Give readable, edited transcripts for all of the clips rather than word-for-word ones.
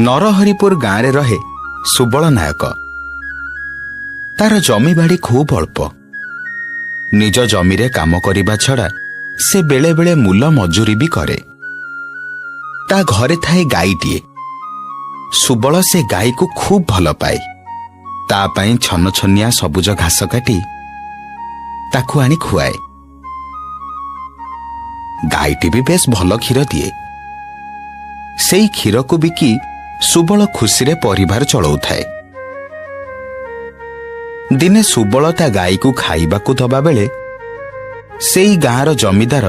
ନରହରିପୁର ଗାଁରେ ରହେ ସୁବଳ ନାୟକ। ତାର ଜମିବାଡ଼ି ଖୁବ୍ ଅଳ୍ପ। ନିଜ ଜମିରେ କାମ କରିବା ଛଡ଼ା ସେ ବେଳେ ବେଳେ ମୂଲ ମଜୁରୀ ବି କରେ। ତା ଘରେ ଥାଏ ଗାଈଟିଏ। ସୁବଳ ସେ ଗାଈକୁ ଖୁବ୍ ଭଲ ପାଏ। ତା ପାଇଁ ଛନଛନିଆ ସବୁଜ ଘାସ କାଟି ତାକୁ ଆଣି ଖୁଆଏ। ଗାଈଟି ବି ବେଶ ଭଲ କ୍ଷୀର ଦିଏ। ସେଇ କ୍ଷୀରକୁ ବିକି ସୁବଳ ଖୁସିରେ ପରିବାର ଚଳାଉଥାଏ। ଦିନେ ସୁବଳ ତା ଗାଈକୁ ଖାଇବାକୁ ଦବା ବେଳେ ସେଇ ଗାଁର ଜମିଦାର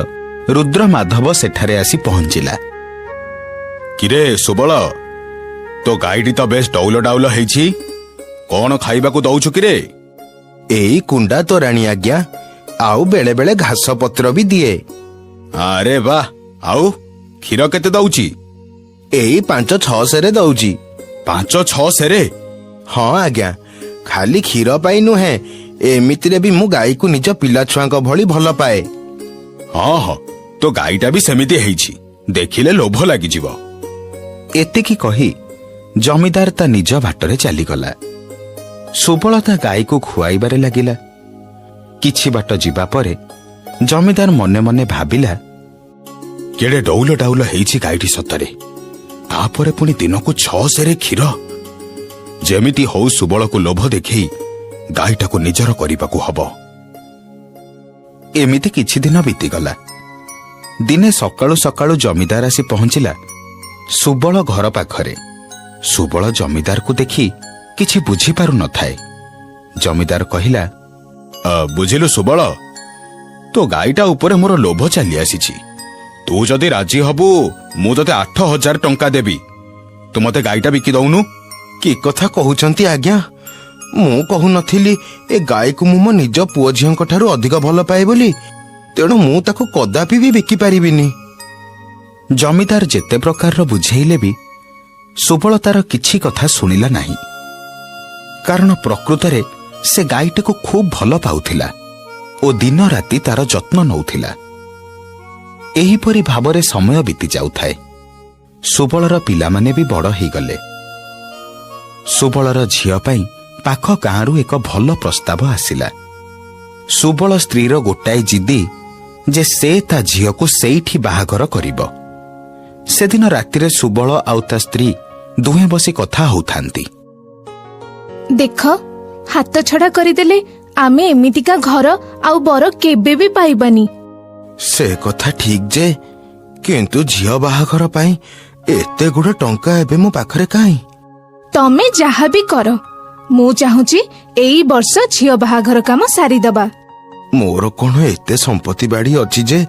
ରୁଦ୍ରମାଧବ ସେଠାରେ ଆସି ପହଞ୍ଚିଲା। କିରେ ସୁବଳ, ତୋ ଗାଈଟି ତ ବେଶ ଡଉଲ ଡାଉଲ ହେଇଛି। କଣ ଖାଇବାକୁ ଦଉଛୁ କିରେ? ଏଇ କୁଣ୍ଡା ତୋରାଣୀ ଆଜ୍ଞା, ଆଉ ବେଳେ ବେଳେ ଘାସ ପତ୍ର ବି ଦିଏ। ଆରେ ବାଃ, ଆଉ କ୍ଷୀର କେତେ ଦଉଛି? ଏଇ 5-6 ସେରେ ଦଉଛି। 5-6 ସେରେ? ହଁ ଆଜ୍ଞା, ଖାଲି କ୍ଷୀର ପାଇଁ ନୁହେଁ, ଏମିତିରେ ବି ମୁଁ ଗାଈକୁ ନିଜ ପିଲା ଛୁଆଙ୍କ ଭଳି ଭଲ ପାଏ। ହଁ ହଁ, ତୋ ଗାଈଟା ବି ସେମିତି ହେଇଛି, ଦେଖିଲେ ଲୋଭ ଲାଗିଯିବ। ଏତିକି କହି ଜମିଦାର ତା ନିଜ ବାଟରେ ଚାଲିଗଲା। ସୁବଳ ତା ଗାଈକୁ ଖୁଆଇବାରେ ଲାଗିଲା। କିଛି ବାଟ ଯିବା ପରେ ଜମିଦାର ମନେ ମନେ ଭାବିଲା, କେଡ଼େ ଡଉଲ ଡାଉଲ ହେଇଛି ଗାଈଟି ସତରେ। ତାପରେ ପୁଣି ଦିନକୁ 6 ସେରେ କ୍ଷୀର। ଯେମିତି ହଉ ସୁବଳକୁ ଲୋଭ ଦେଖେଇ ଗାଈଟାକୁ ନିଜର କରିବାକୁ ହବ। ଏମିତି କିଛି ଦିନ ବିତିଗଲା। ଦିନେ ସକାଳୁ ସକାଳୁ ଜମିଦାର ଆସି ପହଞ୍ଚିଲା ସୁବଳ ଘର ପାଖରେ। ସୁବଳ ଜମିଦାରକୁ ଦେଖି କିଛି ବୁଝିପାରୁ ନଥାଏ। ଜମିଦାର କହିଲା, ବୁଝିଲୁ ସୁବଳ, ତୋ ଗାଈଟା ଉପରେ ମୋର ଲୋଭ ଚାଲି ଆସିଛି। ତୁ ଯଦି ରାଜି ହବୁ, ମୁଁ ତୋତେ 8,000 ଟଙ୍କା ଦେବି। ତୁ ମତେ ଗାଈଟା ବିକି ଦଉନୁ। କି କଥା କହୁଛନ୍ତି ଆଜ୍ଞା? ମୁଁ କହୁନଥିଲି ଏ ଗାଈକୁ ମୁଁ ମୋ ନିଜ ପୁଅ ଝିଅଙ୍କ ଠାରୁ ଅଧିକ ଭଲ ପାଏ ବୋଲି? ତେଣୁ ମୁଁ ତାକୁ କଦାପି ବି ବିକି ପାରିବିନି। ଜମିଦାର ଯେତେ ପ୍ରକାରର ବୁଝେଇଲେ ବି ସୁବଳ ତାର କିଛି କଥା ଶୁଣିଲା ନାହିଁ। କାରଣ ପ୍ରକୃତରେ ସେ ଗାଈଟିକୁ ଖୁବ୍ ଭଲ ପାଉଥିଲା ଓ ଦିନ ରାତି ତାର ଯତ୍ନ ନଉଥିଲା। ଏହିପରି ଭାବରେ ସମୟ ବିତି ଯାଉଥାଏ। ସୁବଳର ପିଲାମାନେ ବି ବଡ଼ ହେଇଗଲେ। ସୁବଳର ଝିଅ ପାଇଁ ପାଖ ଗାଁରୁ ଏକ ଭଲ ପ୍ରସ୍ତାବ ଆସିଲା। ସୁବଳ ସ୍ତ୍ରୀର ଗୋଟାଏ ଜିଦି ଯେ ସେ ତା ଝିଅକୁ ସେଇଠି ବାହାଘର କରିବ। ସେଦିନ ରାତିରେ ସୁବଳ ଆଉ ତା ସ୍ତ୍ରୀ ଦୁହେଁ ବସି କଥା ହଉଥାନ୍ତି। ଦେଖ, ହାତ ଛଡା କରିଦେଲେ ଆମେ ଏମିତିକା ଘର ଆଉ ବର କେବେ ବି ପାଇବାନି। ସେ କଥା ଠିକ ଯେ, କିନ୍ତୁ ଝିଅ ବାହାଘର ପାଇଁ ଏତେ ଗୁଡେ ଟଙ୍କା ଏବେ ମୋ ପାଖରେ କାହିଁ? ତମେ ଯାହା ବି କର, ମୁଁ ଚାହୁଁଛି ଏଇ ବର୍ଷ ଝିଅ ବାହାଘର କାମ ସାରିଦବା। ମୋର କଣ ଏତେ ସମ୍ପତ୍ତି ବାଡି ଅଛି ଯେ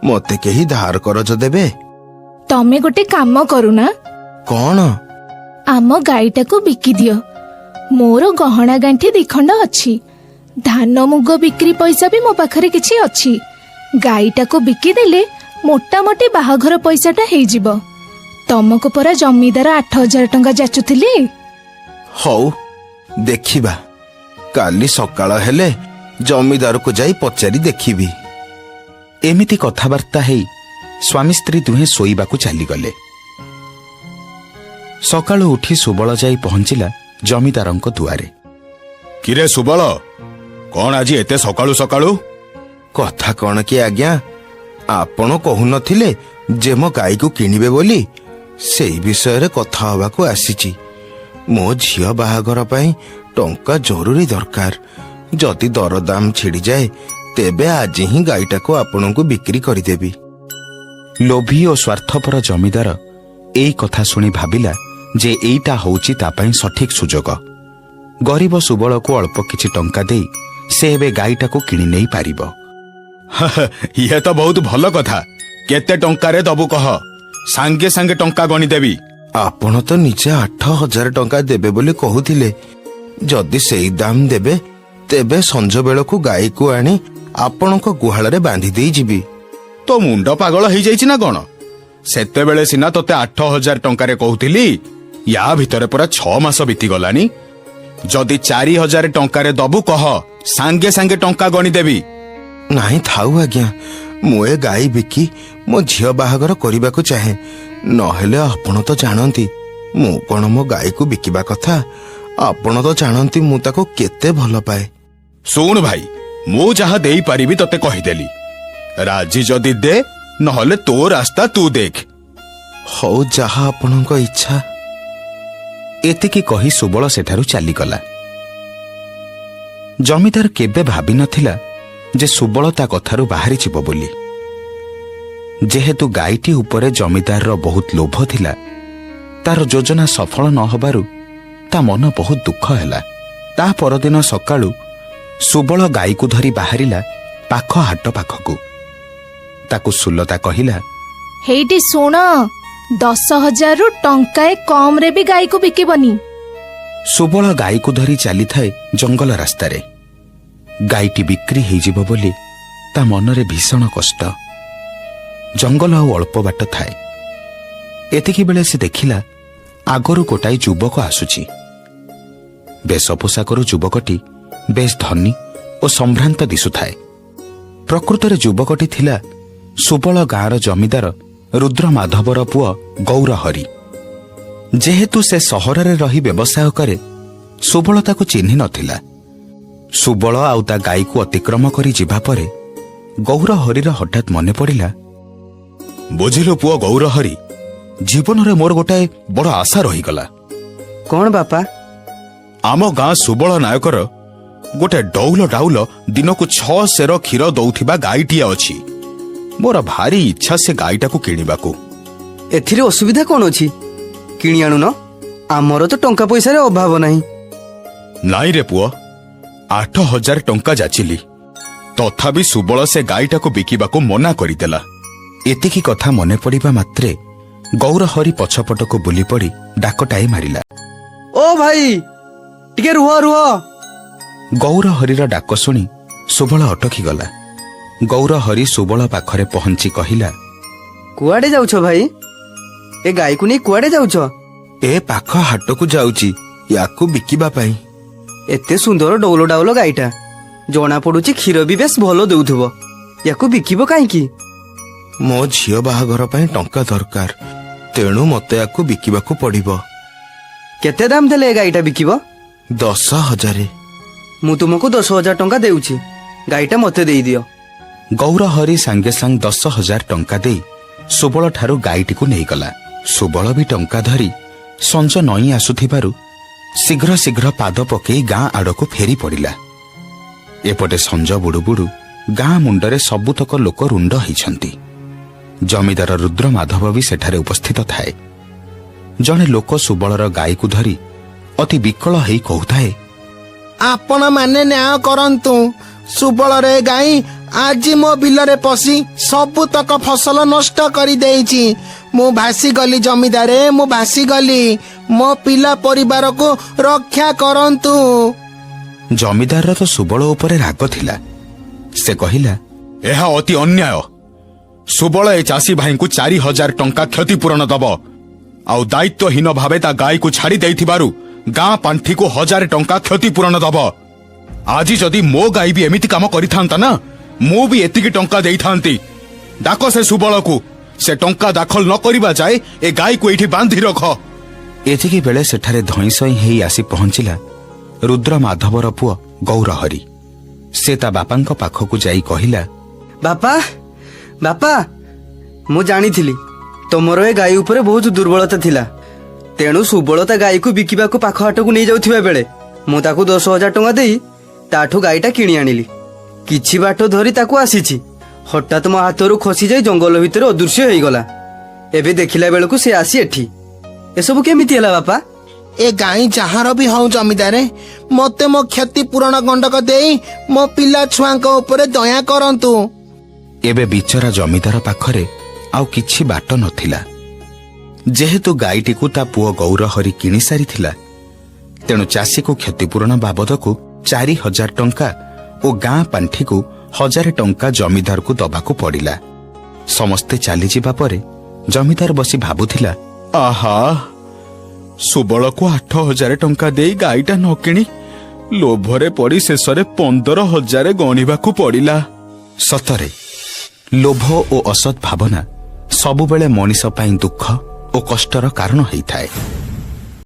ମତେ କେହି ଧାର କରଜ ଦେବେ? ତମେ ଗୋଟେ କାମ କରୁନା। କଣ? ଆମ ଗାଈଟାକୁ ବିକି ଦିଅ। ମୋର ଗହଣା ଗାଣ୍ଠି ଦିଖଣ୍ଡ ଅଛି। ଧାନ ମୁଗ ବିକ୍ରି ପଇସା ବି ମୋ ପାଖରେ କିଛି ଅଛି। ଗାଈଟାକୁ ବିକିଦେଲେ ମୋଟାମୋଟି ବାହାଘର ପଇସାଟା ହେଇଯିବ। ତମକୁ ପରା ଜମିଦାର 8,000 ଟଙ୍କା ଯାଚୁଥିଲି। ହଉ ଦେଖିବା, କାଲି ସକାଳ ହେଲେ ଜମିଦାରକୁ ଯାଇ ପଚାରି ଦେଖିବି। ଏମିତି କଥାବାର୍ତ୍ତା ହେଇ ସ୍ୱାମୀ ସ୍ତ୍ରୀ ଦୁହେଁ ଶୋଇବାକୁ ଚାଲିଗଲେ। ସକାଳୁ ଉଠି ସୁବଳ ଯାଇ ପହଞ୍ଚିଲା ଜମିଦାରଙ୍କ ଦୁଆରେ। କିରେ ସୁବଳ, କଣ ଆଜି ଏତେ ସକାଳୁ ସକାଳୁ? କଥା କଣ କି ଆଜ୍ଞା, ଆପଣ କହୁନଥିଲେ ଯେ ମୋ ଗାଈକୁ କିଣିବେ ବୋଲି? ସେଇ ବିଷୟରେ କଥା ହବାକୁ ଆସିଛି। ମୋ ଝିଅ ବାହାଘର ପାଇଁ ଟଙ୍କା ଜରୁରୀ ଦରକାର। ଯଦି ଦରଦାମ ଛିଡ଼ିଯାଏ, ତେବେ ଆଜି ହିଁ ଗାଈଟାକୁ ଆପଣଙ୍କୁ ବିକ୍ରି କରିଦେବି। ଲୋଭୀ ଓ ସ୍ୱାର୍ଥପର ଜମିଦାର ଏଇ କଥା ଶୁଣି ଭାବିଲା ଯେ ଏଇଟା ହଉଛି ତା ପାଇଁ ସଠିକ ସୁଯୋଗ। ଗରିବ ସୁବଳକୁ ଅଳ୍ପ କିଛି ଟଙ୍କା ଦେଇ ସେ ଏବେ ଗାଈଟାକୁ କିଣି ନେଇ ପାରିବ। ଇଏ ତ ବହୁତ ଭଲ କଥା। କେତେ ଟଙ୍କାରେ ଦବୁ କହ, ସାଙ୍ଗେ ସାଙ୍ଗେ ଟଙ୍କା ଗଣିଦେବି। ଆପଣ ତ ନିଜେ 8,000 ଟଙ୍କା ଦେବେ ବୋଲି କହୁଥିଲେ। ଯଦି ସେଇ ଦାମ ଦେବେ, ତେବେ ସଞ୍ଜ ବେଳକୁ ଗାଈକୁ ଆଣି ଆପଣଙ୍କ ଗୁହାଳରେ ବାନ୍ଧି ଦେଇ ଯିବି। ତୋ ମୁଣ୍ଡ ପାଗଳ ହେଇଯାଇଛି ନା କଣ? ସେତେବେଳେ ସିନା ତୋତେ 8,000 ଟଙ୍କାରେ କହୁଥିଲି। ୟା ଭିତରେ ପୁରା 6 ମାସ ବିତିଗଲାଣି। ଯଦି 4,000 ଟଙ୍କାରେ ଦବୁ କହ, ସାଙ୍ଗେ ସାଙ୍ଗେ ଟଙ୍କା ଗଣିଦେବି। ନାହିଁ, ଥାଉ ଆଜ୍ଞା। ମୁଁ ଏ ଗାଈ ବିକି ମୋ ଝିଅ ବାହାଘର କରିବାକୁ ଚାହେଁ। ନହେଲେ ଆପଣ ତ ଜାଣନ୍ତି, ମୁଁ କଣ ମୋ ଗାଈକୁ ବିକିବା କଥା? ଆପଣ ତ ଜାଣନ୍ତି ମୁଁ ତାକୁ କେତେ ଭଲ ପାଏ। ଶୁଣ ଭାଇ, ମୁଁ ଯାହା ଦେଇପାରିବି ତତେ କହିଦେଲି। ରାଜି ଯଦି ଦେ, ନହେଲେ ତୋ ରାସ୍ତା ତୁ ଦେଖ। ହଉ, ଯାହା ଆପଣଙ୍କ ଇଚ୍ଛା। ଏତିକି କହି ସୁବଳ ସେଠାରୁ ଚାଲିଗଲା। ଜମିଦାର କେବେ ଭାବିନଥିଲା ଯେ ସୁବଳ ତା କଥାରୁ ବାହାରିଯିବ ବୋଲି। ଯେହେତୁ ଗାଈଟି ଉପରେ ଜମିଦାରର ବହୁତ ଲୋଭ ଥିଲା, ତାର ଯୋଜନା ସଫଳ ନ ହେବାରୁ ତା ମନ ବହୁତ ଦୁଃଖ ହେଲା। ତା ପରଦିନ ସକାଳୁ ସୁବଳ ଗାଈକୁ ଧରି ବାହାରିଲା ପାଖ ହାଟ ପାଖକୁ। ତାକୁ ସୁଲତା କହିଲା, ହେଇଟି ଶୁଣ, 10,000ରୁ ଟଙ୍କାଏ କମରେ ବି ଗାଈକୁ ବିକିବନି। ସୁବଳ ଗାଈକୁ ଧରି ଚାଲିଥାଏ ଜଙ୍ଗଲ ରାସ୍ତାରେ। ଗାଈଟି ବିକ୍ରି ହେଇଯିବ ବୋଲି ତା ମନରେ ଭୀଷଣ କଷ୍ଟ। ଜଙ୍ଗଲ ଆଉ ଅଳ୍ପ ବାଟ ଥାଏ। ଏତିକି ବେଳେ ସେ ଦେଖିଲା ଆଗରୁ ଗୋଟାଏ ଯୁବକ ଆସୁଛି। ବେଶ ପୋଷାକରୁ ଯୁବକଟି ବେଶ ଧନୀ ଓ ସମ୍ଭ୍ରାନ୍ତ ଦିଶୁଥାଏ। ପ୍ରକୃତରେ ଯୁବକଟି ଥିଲା ସୁବଳ ଗାଁର ଜମିଦାର ରୁଦ୍ରମାଧବର ପୁଅ ଗୌରହରି। ଯେହେତୁ ସେ ସହରରେ ରହି ବ୍ୟବସାୟ କରେ, ସୁବଳ ତାକୁ ଚିହ୍ନି ନଥିଲା। ସୁବଳ ଆଉ ତା ଗାଈକୁ ଅତିକ୍ରମ କରି ଯିବା ପରେ ଗୌରହରିର ହଠାତ୍ ମନେ ପଡ଼ିଲା, ବୁଝିଲୁ ପୁଅ ଗୌରହରି, ଜୀବନରେ ମୋର ଗୋଟାଏ ବଡ଼ ଆଶା ରହିଗଲା। କଣ ବାପା? ଆମ ଗାଁ ସୁବଳ ନାୟକର ଗୋଟେ ଡଉଲ ଡାଉଲ ଦିନକୁ 6 ସେର କ୍ଷୀର ଦଉଥିବା ଗାଈଟିଏ ଅଛି। ମୋର ଭାରି ଇଚ୍ଛା ସେ ଗାଈଟାକୁ କିଣିବାକୁ। ଏଥିରେ ଅସୁବିଧା କଣ ଅଛି? କିଣି ଆଣୁନ, ଆମର ତ ଟଙ୍କା ପଇସାରେ ଅଭାବ ନାହିଁ। ନାଇଁ ରେ ପୁଅ, 8,000 ଟଙ୍କା ଯାଚିଲି, ତଥାପି ସୁବଳ ସେ ଗାଈଟାକୁ ବିକିବାକୁ ମନା କରିଦେଲା। ଏତିକି କଥା ମନେ ପଡ଼ିବା ମାତ୍ରେ ଗୌରହରି ପଛପଟକୁ ବୁଲି ପଡ଼ି ଡାକଟାଏ ମାରିଲା, ଓ ଭାଇ, ଟିକେ ରୁହ ରୁହ। ଗୌରହରିର ଡାକ ଶୁଣି ସୁବଳ ଅଟକିଗଲା। ଗୌରହରି ସୁବଳ ପାଖରେ ପହଞ୍ଚି କହିଲା, କୁଆଡେ ଯାଉଛ ଭାଇ? ଏ ଗାଈକୁ ନେଇ କୁଆଡେ ଯାଉଛ? ଏ ପାଖ ହାଟକୁ ଯାଉଛି ୟାକୁ ବିକିବା ପାଇଁ। ଏତେ ସୁନ୍ଦର ଡଉଲ ଡାଉଲ ଗାଈଟା, ଜଣା ପଡୁଛି କ୍ଷୀର ବି ବେଶ ଭଲ ଦେଉଥିବ। ୟାକୁ ବିକିବ କାହିଁକି? ମୋ ଝିଅ ବାହାଘର ପାଇଁ ଟଙ୍କା ଦରକାର, ତେଣୁ ମତେ ୟାକୁ ବିକିବାକୁ ପଡିବ। କେତେ ଦାମ ଦେଲେ ଏ ଗାଈଟା ବିକିବ? 10,000। ମୁଁ ତୁମକୁ 10,000 ଟଙ୍କା ଦେଉଛି, ଗାଈଟା ମତେ ଦେଇଦିଅ। ଗୌରହରି ସାଙ୍ଗେ ସାଙ୍ଗେ 10,000 ଟଙ୍କା ଦେଇ ସୁବଳଠାରୁ ଗାଈଟିକୁ ନେଇଗଲା। ସୁବଳ ବି ଟଙ୍କା ଧରି ସଞ୍ଜ ନଇଁ ଆସୁଥିବାରୁ ଶୀଘ୍ର ଶୀଘ୍ର ପାଦ ପକେଇ ଗାଁ ଆଡ଼କୁ ଫେରି ପଡ଼ିଲା। ଏପଟେ ସଞ୍ଜ ବୁଡୁ ବୁଡୁ ଗାଁ ମୁଣ୍ଡରେ ସବୁତକ ଲୋକ ରୁଣ୍ଡ ହେଇଛନ୍ତି। ଜମିଦାର ରୁଦ୍ରମାଧବ ବି ସେଠାରେ ଉପସ୍ଥିତ ଥାଏ। ଜଣେ ଲୋକ ସୁବଳର ଗାଈକୁ ଧରି ଅତି ବିକଳ ହେଇ କହୁଥାଏ, ଆପଣ ମାନେ ନ୍ୟାୟ କରନ୍ତୁ। ସୁବଳରେ ଗାଈ ଆଜି ମୋ ବିଲରେ ପଶି ସବୁତକ ଫସଲ ନଷ୍ଟ କରିଦେଇଛି। ମୁଁ ଭାସିଗଲି ଜମିଦାରେ, ମୁଁ ଭାସିଗଲି। ମୋ ପିଲା ପରିବାରକୁ ରକ୍ଷା କରନ୍ତୁ। ଜମିଦାରର ତ ସୁବଳ ଉପରେ ରାଗ ଥିଲା। ସେ କହିଲା, ଏହା ଅତି ଅନ୍ୟାୟ। ସୁବଳ ଏ ଚାଷୀ ଭାଇଙ୍କୁ 4,000 ଟଙ୍କା କ୍ଷତିପୂରଣ ଦବ, ଆଉ ଦାୟିତ୍ୱହୀନ ଭାବେ ତା ଗାଈକୁ ଛାଡ଼ି ଦେଇଥିବାରୁ ଗାଁ ପାଣ୍ଠିକୁ 1,000 ଟଙ୍କା କ୍ଷତିପୂରଣ ଦବ। ଆଜି ଯଦି ମୋ ଗାଈ ବି ଏମିତି କାମ କରିଥାନ୍ତା ନା, ମୁଁ ବି ଏତିକି ଟଙ୍କା ଦେଇଥାନ୍ତି। ଡାକ ସେ ସୁବଳକୁ। ସେ ଟଙ୍କା ଦାଖଲ ନ କରିବା ଯାଏ ଏ ଗାଈକୁ ଏଇଠି ବାନ୍ଧି ରଖ। ଏତିକି ବେଳେ ସେଠାରେ ଧଇଁ ସଇଁ ହେଇ ଆସି ପହଞ୍ଚିଲା ରୁଦ୍ରମାଧବର ପୁଅ ଗୌରହରି। ସେ ତା ବାପାଙ୍କ ପାଖକୁ ଯାଇ କହିଲା, ବାପା, ବାପା, ମୁଁ ଜାଣିଥିଲି ତମର ଏ ଗାଈ ଉପରେ ବହୁତ ଦୁର୍ବଳତା ଥିଲା। ତେଣୁ ସୁବଳ ତା ଗାଈକୁ ବିକିବାକୁ ପାଖ ହାଟକୁ ନେଇଯାଉଥିବା ବେଳେ ମୁଁ ତାକୁ 10,000 ଟଙ୍କା ଦେଇ ତାଠୁ ଗାଈଟା କିଣି ଆଣିଲି। କିଛି ବାଟ ଧରି ତାକୁ ଆସିଛି, ହଠାତ୍ ମୋ ହାତରୁ ଖସିଯାଇ ଜଙ୍ଗଲ ଭିତରେ ଅଦୃଶ୍ୟ ହେଇଗଲା। ଏବେ ଦେଖିଲା ବେଳକୁ ସେ ଆସି ଏଠି। ଏସବୁ କେମିତି ହେଲା ବାପା? ଏ ଗାଈ ଯାହାର ବି ହଉ ଜମିଦାରେ, ମତେ ମୋ କ୍ଷତିପୂରଣ ଗଣ୍ଡକ ଦେଇ ମୋ ପିଲା ଛୁଆଙ୍କ ଉପରେ ଦୟା କରନ୍ତୁ। ଏବେ ବିଚରା ଜମିଦାର ପାଖରେ ଆଉ କିଛି ବାଟ ନଥିଲା। ଯେହେତୁ ଗାଈଟିକୁ ତା ପୁଅ ଗୌରହରି କିଣି ସାରିଥିଲା, ତେଣୁ ଚାଷୀକୁ କ୍ଷତିପୂରଣ ବାବଦକୁ 4,000 ଟଙ୍କା ଓ ଗାଁ ପାଣ୍ଠିକୁ 1,000 ଟଙ୍କା ଜମିଦାରକୁ ଦବାକୁ ପଡ଼ିଲା। ସମସ୍ତେ ଚାଲିଯିବା ପରେ ଜମିଦାର ବସି ଭାବୁଥିଲା, ଆହା, ସୁବଳକୁ 8,000 ଟଙ୍କା ଦେଇ ଗାଈଟା ନ କିଣି ଲୋଭରେ ପଡ଼ି ଶେଷରେ 15,000 ଗଣିବାକୁ ପଡ଼ିଲା। ସତରେ ଲୋଭ ଓ ଅସତ୍ ଭାବନା ସବୁବେଳେ ମଣିଷ ପାଇଁ ଦୁଃଖ ଓ କଷ୍ଟର କାରଣ ହେଇଥାଏ।